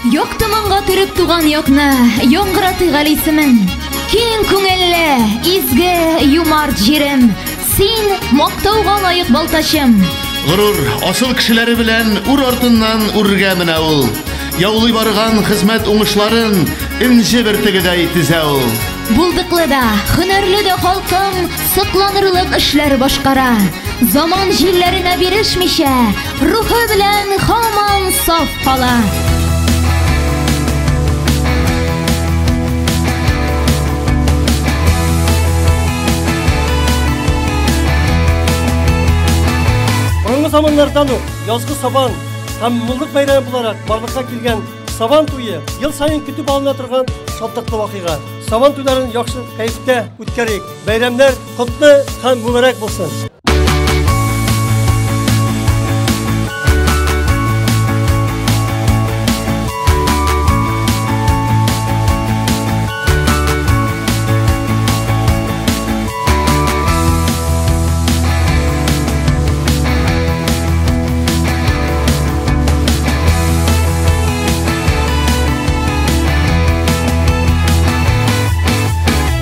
Якты моңга төреп туган якны, яңгыратыйк әле исемен. Киң күңелле, изге, юмарт җирем, син мактауга лаек Балтачым. Горур, асыл кешеләре белән үр артыннан үргә менә ул. Яулый барган хезмәт уңышларын энҗе бөртегедәй тезә ул. Булдыклы да, һөнәрле дә халкым сокланырлык эшләр башкара. Заман җилләренә бирешмичә, рухы белән һаман саф кала. Борынгы заманнардан ук язгы сабан һәм муллык бәйрәме буларак барлыкка килгән Сабан туе ел саен көтеп алына торган шатлыклы вакыйга. Сабан туйларын яхшы кәефтә үткәрик. Бәйрәмнәр котлы һәм мөбарәк булсын.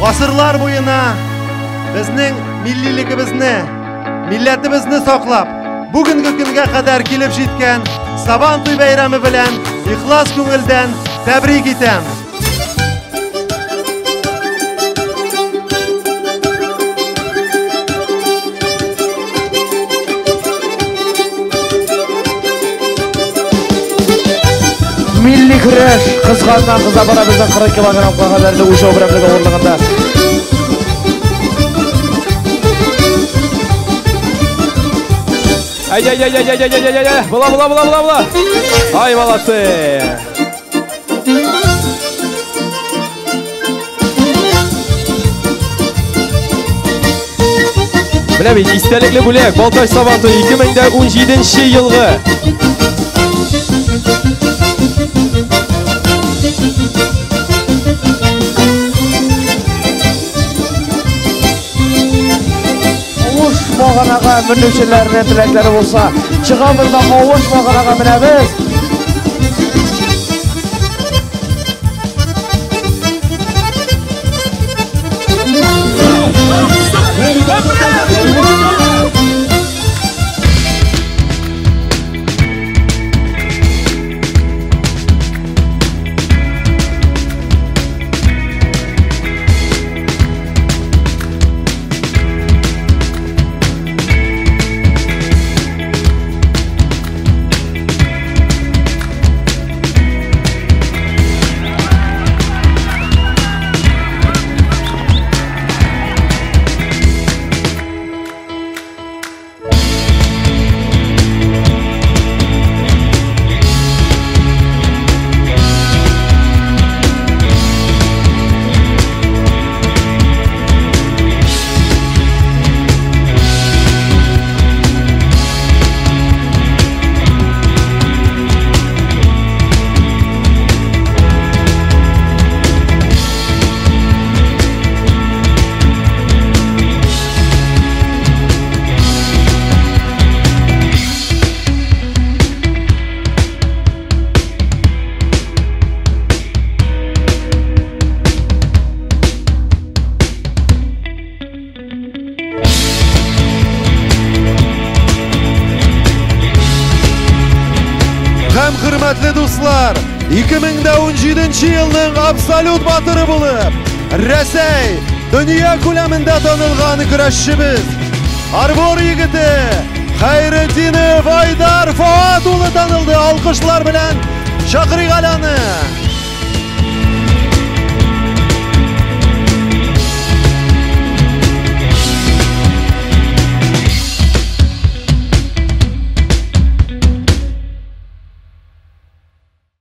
Гасырлар буена безнең миллилегебезне, милләтебезне саклап, бүгенге көнгә кадәр килеп җиткән Сабан туй бәйрәме белән ихлас күңелдән тәбрик итәм. Милли көрәш кызганнан кыза бара безнең 40 килограммга кадәрле үлчәү берәмлеге авырлыгында. Ай-яй-яй-яй-яй-яй-яй-яй. Була, була, була, була, була. Ай, молодцы. Менә бит истәлекле бүләк Балтач Сабан туе 2017 елгы. Авыш баганага менүчеләрнең теләкләре булса, чыгабыз да авыш баганага менәбез. Һәм хөрмәтле дуслар, 2017 елның абсолют батыры булып, Рәсәй дөнья күләмендә танылган көрәшчебез, Арбор егете Хәйретдинов Айдар Фоат улы танылды. Алкышлар белән чакырыйк әле аны.